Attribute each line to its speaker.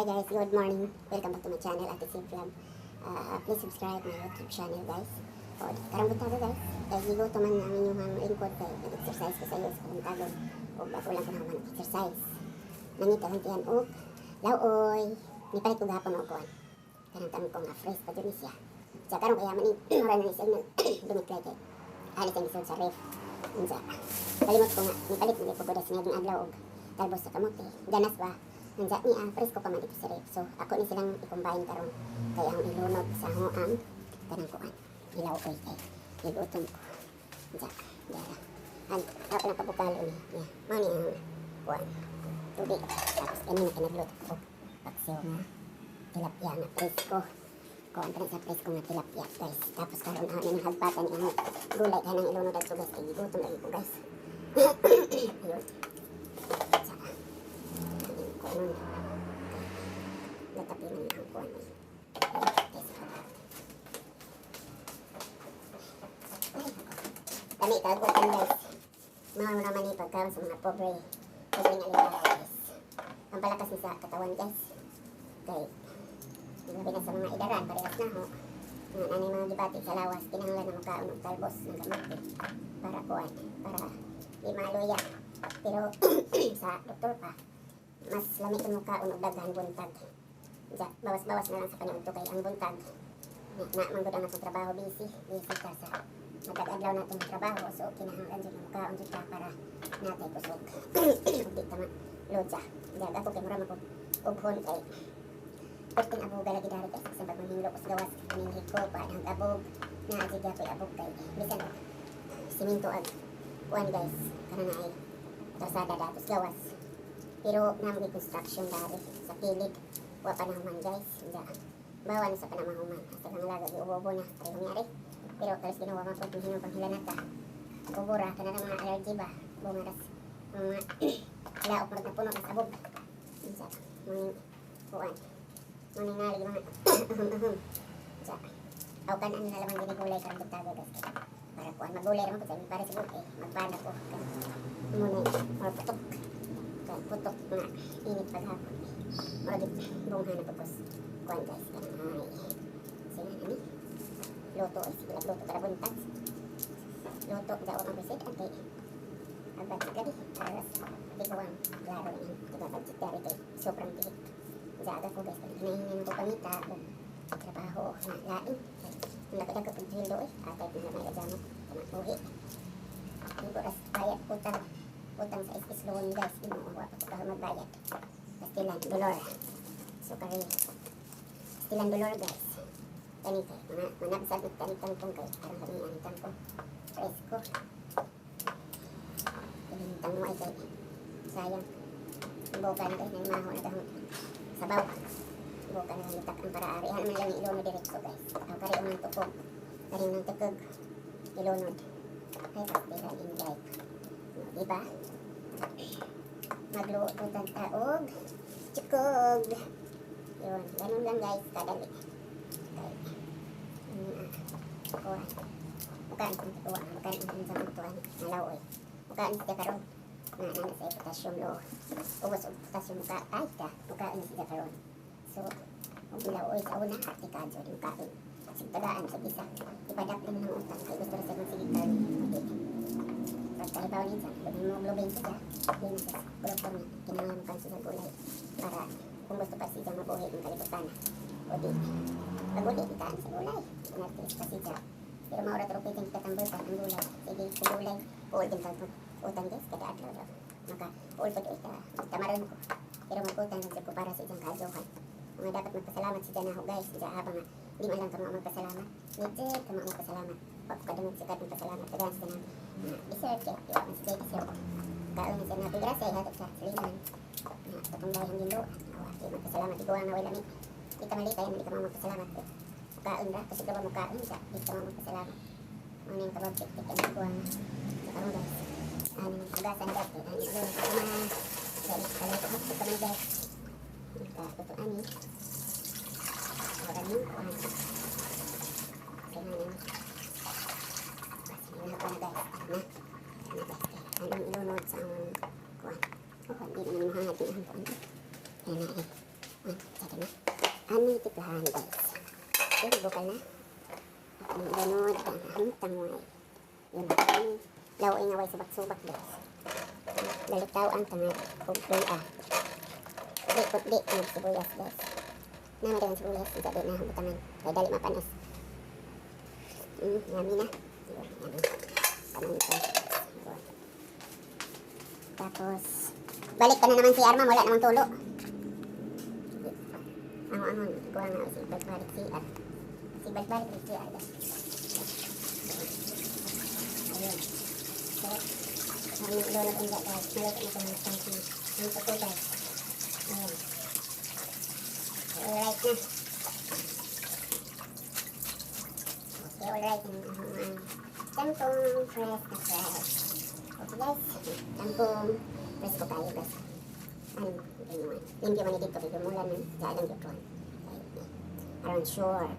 Speaker 1: Hi guys, good morning. Welcome back to my channel, Ate Sib Vlog. Please subscribe my YouTube channel, guys. O, karong buntaga, guys. Kay gigutom man ang inyong lingkod kay nag-exercise ko sa iyo sa buntagon. O ako lang ko naman exercise. Nangita lang tiyan og laoy. Nipalit ko gahapon og kuan. Kanang kangkong nga fresh pa jud ni siya. Sa karon kaya man ni mura na ni signal dumiklay kay alis ang lisod sa ref. Unsa. Kalimot ko nga nipalit ni ko sa ngayong adlaw og talbos sa kamote. Ganas ba? Unsa ni ah, presko pa man dito sa ref. So ako ni silang i-combine karon kay ang ilunod sa ang kanang kuan. Ilaw-oy kay gigutom ko. Unsa. Dara. An ako lang pabukalo ni. Yeah. Mao ni ang kuan. Tubig. Tapos kani na kinagluto ko paksiw nga tilapia nga presko. Kuan pa rin sa presko nga tilapia, guys. Tapos karon ang nang hagpatan ni ang gulay kanang ilunod adto, guys, kay gigutom lagi ko, guys. Ayun. Sa kuan gatapi man ang kuan ni. Guys, ay, lami kagutan, guys. Mga mo naman ni pagkaon sa mga pobre. Pobre nga limbawa, guys. Ang palakas ni sa katawan, guys. Kay labi na sa mga idaran, parehas na ho. Nga nanay mga gibati sa lawas, kinahanglan na makaon og talbos ng kamote para kuan, para di maluya. Pero sa doktor pa, mas lami kung mukaon og daghan buntag. Ja, bawas-bawas na lang sa kaniudto kay ang buntag. Na, na man gud ang akong trabaho busy, busy ka sa matag adlaw na itong trabaho, so kinahanglan jud nga mukaon jud ka para natay kusog. Ug di ka ma lodya. Dag ako kay mura man ko ughon kay perting abuga lagi dari, guys, sa pag manghilo ko sa gawas kaning hiko pa ang abog na jud gyapon abog kay bisan og simento ag kuan, guys, kana na ay kalsada datos gawas pero naa construction dari sa kilid, wa pa nahuman, guys. Ja bawa na sa panamahuman hasta kang laga giubo na pareho nangyari pero kalos ginawa man pud hinong panghilanata ubo ra kana mga allergy ba bunga ras mga laok murag napuno na sa abog. Unsa mga kuan mga ngali mga aham aham sa aw kan ano na lamang gini gulay karon buntaga, guys, para kuan magulay ra man pud sa para sa buhi magbana ko kan muna or putok kan putok nga init paghapon murag bungha na pagkos kuan, guys, kanang ay sige ani luto ay sige luto kada buntag luto jawa ang bisit ang kay agad gabi aras di ko ang klaro ni tiga budget dari kay sobrang pihit. Jaga ko, guys, kay hinahingan ko pangita og trabaho na lain kay ang dako pag sweldo eh atay kung may ajamo buhi di ko ras bayad utang utang sa SS loan, guys. Imo wa pa ko pa magbayad. Pastilan dolor sukari pastilan dolor, guys. Kani kay mga manabsab it kani kangkong kay aron kami ang kangkong presko ibintang mo ay kay sayang buka na kay nagmaho na dahong sabaw buka na lang ang para ari man lang ilunod diretso, guys. Ang kari ang tukog kari ng tukog ilunod ay pastilan inday no, di ba magluto ta og chukog. Yun, ganun lang, guys, kadali kay kuan bukaan kung tuwa bukaan ang sa tuwa nalaw oy bukaan siya karon na na sa potassium low ubos og potassium muka ay ka mukaon siya karon. So og law-oy sa una ati ka jud mukaon sigtagaan sa isa ipadap lang ng utang kay gusto ra sa magsige karon di pagkahibaw ninsan hemoglobin siya di na sa doktor nga kinahanglan mo sa gulay para kung gusto pa siya mabuhi ng kalibutan o di pag uli itaan sa gulay nagtiis pa siya pero maura tro pwede katambukan ang gulay sige sa gulay puol din tag utang, guys, kada adlaw daw maka puol pag ita tamaron ko pero mag-utang lang ko para sa isang kaadyohan mga dapat magpasalamat si Janaho, guys. Diya habang nga di man lang kamo magpasalamat legit kamo magpasalamat pag kadungog si kad magpasalamat tagaan sa na deserve kay di man si Jay deserve kaon na siya natin grasya ihatod sa salinan na katong dahil ang ginoo awa di magpasalamat di ko nga way lami di ka malipay di ka magpasalamat mukaon ra kasi ka ba mukaon siya di ka magpasalamat mo ning kabab tik ang kuha sa karon, guys. Ano nang hugasan, guys, kay ani ulo na dali kaluto mo ka man, guys. Nakaluto ani wala nang kuhan kaya nang basta na guys na na guys kay anong ilunod sa among kuan oh hindi naman mahangad din ang kuan kaya na eh. Ani tiplahan, guys. Okay, bukal na. Ang ganod, ang hamtang way. Yun, ani. Law nga way subak-subak, guys. Lalitaw ang tangad. Ug luya. Di, di, nagsibuyas, guys. Nama dengan sibuyas, tidak di na butangan. Kaya dali mapanos. Yummy na. Yun, yummy. Paminta. Yun. Tapos, balik ka na naman si Arma, wala namang tulo. Angon-angon, kuha nga si balik-balik CR. Si balik-balik CR, guys. Ayun. So, ang lolo ko guys, maluto na itong ang ang tuko, guys. Ayun. Alright na. Okay, alright. Ang Champong fresh na fresh. Okay, guys. Champong presko kayo, guys. Ano, ganyan. Limpyo man dito kay gumulan man. Sa alang gyud. Aron sure.